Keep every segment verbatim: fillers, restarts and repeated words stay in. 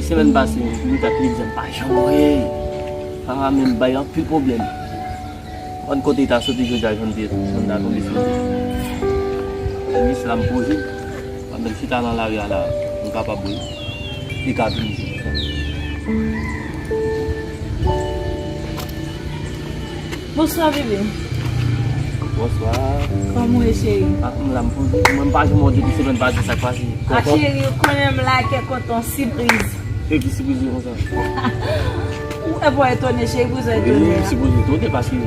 Semèn pase, m te ak Lidya, m pa janm wè. Fara menm bay anpil pwoblèm. Konn kote l ta soti jodi a, jan l te, jan l ta tonbe sou li. Jis la m poze, pandan m chita nan lari a la, m kapab wè li ka vini. Bonswa, bebe. Bonswa. Kòman w ye, cheri? Ah, m la, m poze. Mwen, m pa janm wè w depi semèn pase, sa k pase? A, cheri, ou konnen m la kè kontan sipriz. E ki sipriz li konsa? Ou wè pou etone, cheri, pou sa etone. Wi, sipriz etone, paske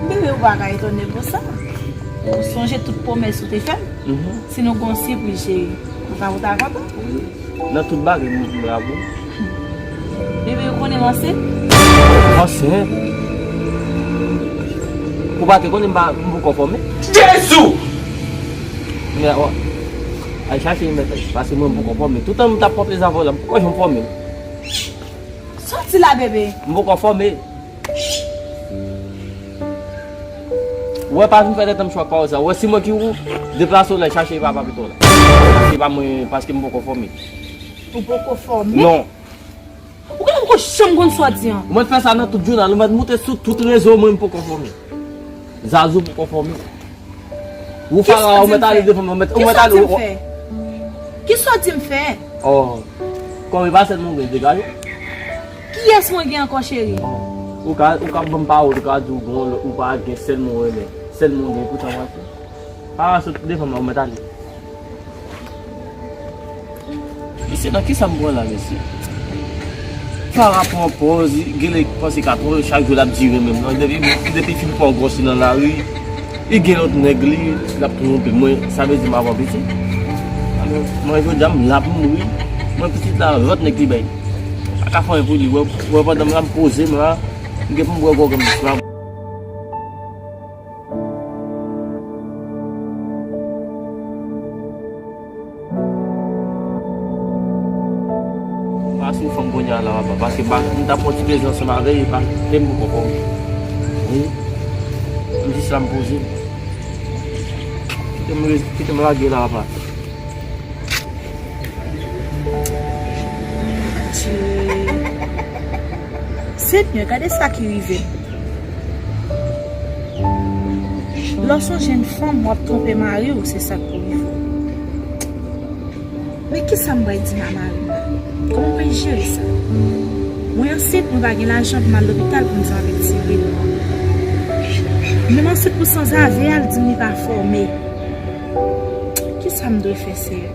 bebe, ou pa ka etone konsa. Ou sonje tout pwomès ou te fè m? Mhm. Si nou gon sipriz, cheri, ou pa, ou ta kontan? Wi. Nan tout bagay, m, m la pou. Bebe, ou konnen m ansent? Ansent? Ou pa te konnen m pa, m poko fòme? Jezi! Men, al chache remèd la, paske mwen m poko fòme. Toutan m t ap pran plezi avè w la, m poko janm fòme. Sa w di la, bebe? M poko fòme. Ou wè, pa vin fè tèt an m chwa pa w sa. Ou wè, si mwen ki ou, deplase w la, chache papa pito la. Se pa mwen, paske m poko fòme. Ou poko fòme? Non. Ou konnen m poko janm konn sa w di an. Ou mèt fè sa nan tout jounal, ou mèt moute sou tout rezo, mwen m poko fòme. Zazou poko fòme. Ou Fara, ou mèt ale devan mwen, ou mèt, ou mèt ale. Kisa w di m fè? Kisa w di m fè? Oh. Kòm e pa sèl mwen gen, degaje. Kiyès mwen gen ankò, cheri? Oh. Ou ka, ou ka ban m pawòl, ou ka di w gon, ou pa gen, sèl mwen renmen. Sèl mwen gen, poutan mwen. Fara sot devan mwen, ou mèt ale. Mesye, nan kisa m pran la, mesye? Fara pran pòz, genlè panse ka twò, chak jou l ap dire menm non. Depi, depi fin fè yon gwòs li nan lari, li gen lòt nèg li, l ap twonpe mwen, sa vle di m ap anpete. Alò, mwen jodi a m la pou mouri, mwen pitit la, lòt nèg li bay. Sa ka fè anyen pou li, wè, wè pandan m la m poze m la, m gen pou m bwè gwòg an m jis la. Pa sou fanm kounye a la, papa, paske pa, m t ap pran ti plezi ansanm avè l, e pa, e m poko fòme. Wi. M jis la m poze. Kite m re-, kite m lage la, papa. Senyè, gade sa ki rive m. Lè w se yon jèn fanm, w ap twonpe mari w, se sa k pou rive w. Men kisa m pral di mari m la? Kòman m pral jere sa? Mwen ansent, mwen pa gen lajan pou m al lopital pou m di avèk ti rit. Menm ansent pou sanzave a, l di m li pa fòme. Kisa m dwe fè, Seyè?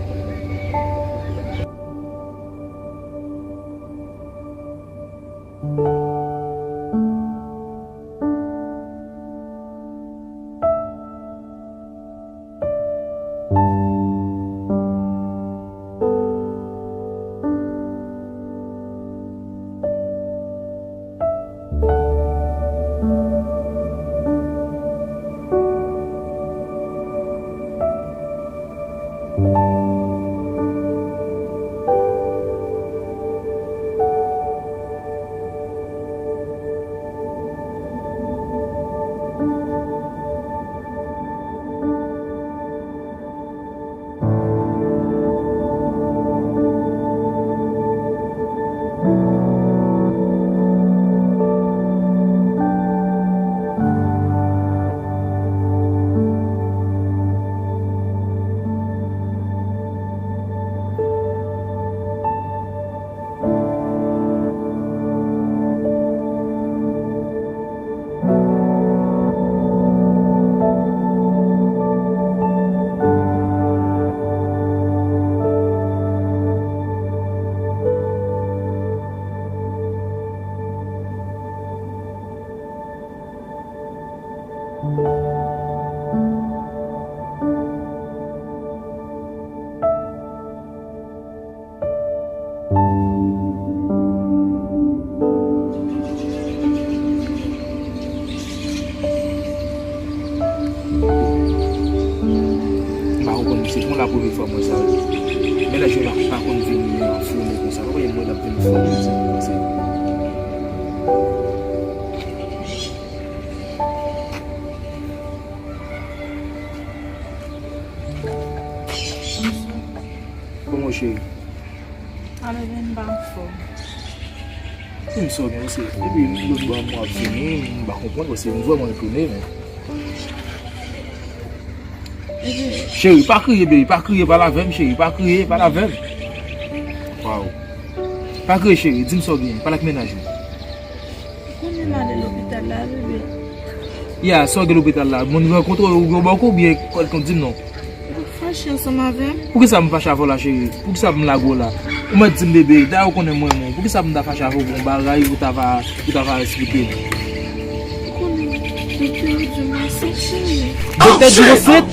M pa konprann, se pou la premye fwa m wè sa. Men lè jodi a pa konn vini an fòme konsa. Pa konn mwen ap vin fòme konsa. Kòman w, cheri? Alò, vin ba m fò. Pou m sa gen, paske depi lòt bò a m ap vini, m pa konprann, paske m vrèman etone, men. Cheri, pa kriye, baby, pa kriye, pale avè m, cheri, pa kriye, pale avè m. Waw. Pa kriye, cheri, di m sa w genyen, pale ak mennaj ou. Ou konnen m ale lopital la, bebe. Ya, sa w gen lopital la? Moun rankontre w, yo ba w kou oubyen kòl konn di m non? Ou fache ansanm avè m? Poukisa m fache avè w la, cheri? Poukisa m lage w la? Ou mèt di m, bebe, dayè ou konnen m renmen w. Poukisa m ta fache avè w pou yon bagay ou ta va, ou ta va eksplike m? Ou konnen doktè yo di m ansent, cheri. Doktè di w ansent?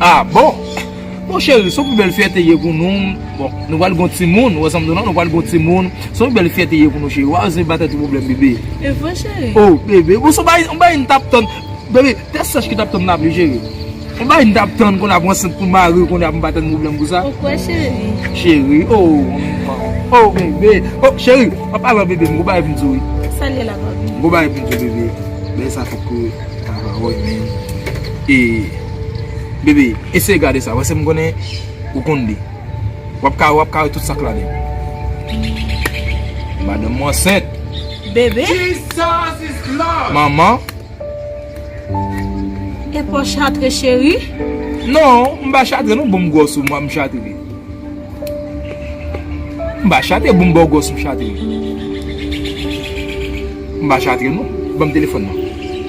Ah, bon. Bon, cheri, se yon pi bèl fyète ye pou nou. Bon, nou pral gon timoun, ou wè sa m di w lan, nou pral gon timoun. Se yon pi bèl fyète ye pou nou, cheri. Wa, se pa tèt ou pwoblèm, bebe. E vre, cheri? Oh, bebe, bon, se yon bagay, yon bagay n t ap tann. Bebe, tè sèch ki t ap tann lapli, cheri. Yon bagay n t ap tann, kounye a pou ansent pou mari, kounye a pou m pa tann pwoblèm pou sa. Ou kwè, cheri? Cheri, oh, oh, bebe. Oh, cheri, pa pale, bebe, m gon bagay pou m di w, wi. Sa l ye la, papi? M gon bagay pou m di w, bebe. Bebe, sa fòk ke ta va wè, men. E, bebe, eseye gade sa. Paske m konnen ou konn li. W ap ka, w ap ka wè tout sa k ladan l. Madanm mwen ansent. Bebe? Jesus is Lord. Manman. E pa w chatre, cheri? Non, m pa chatre, non, bon, m gwòs ou, mwen, m chatre. M pa chatre, bon, m ba w gwòs, m chatre. M pa chatre, non. Ban m telefòn nan.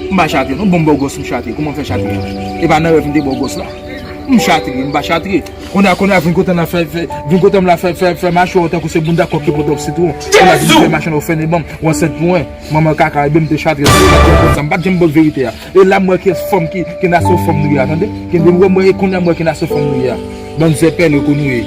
M pa chatre, non, bon, m ba w gwòs, m chatre. Kòman m fè chatre a? E pa nan rèv m te ba w gwòs la? M chatre, m pa chatre. Kounye a, kounye a, vin kote m la fè, fè, vin kote m la fè, fè, fè machwè w tankou se bounda kòk ki pote w sitwon. Kounye a, vin fè machwè w fè ne ban m, ou ansent pou mwen. Manman kaka, ebyen m te chatre, m pa t janm konn sa, m pa t janm ba w verite a. E la m wè ki fanm ki, ki nasyon fanm nou ye a, tande? Ki depi wè m wè, e kounye a m wè ki nasyon fanm nou ye a. Bann zèpèl yo kou nou ye.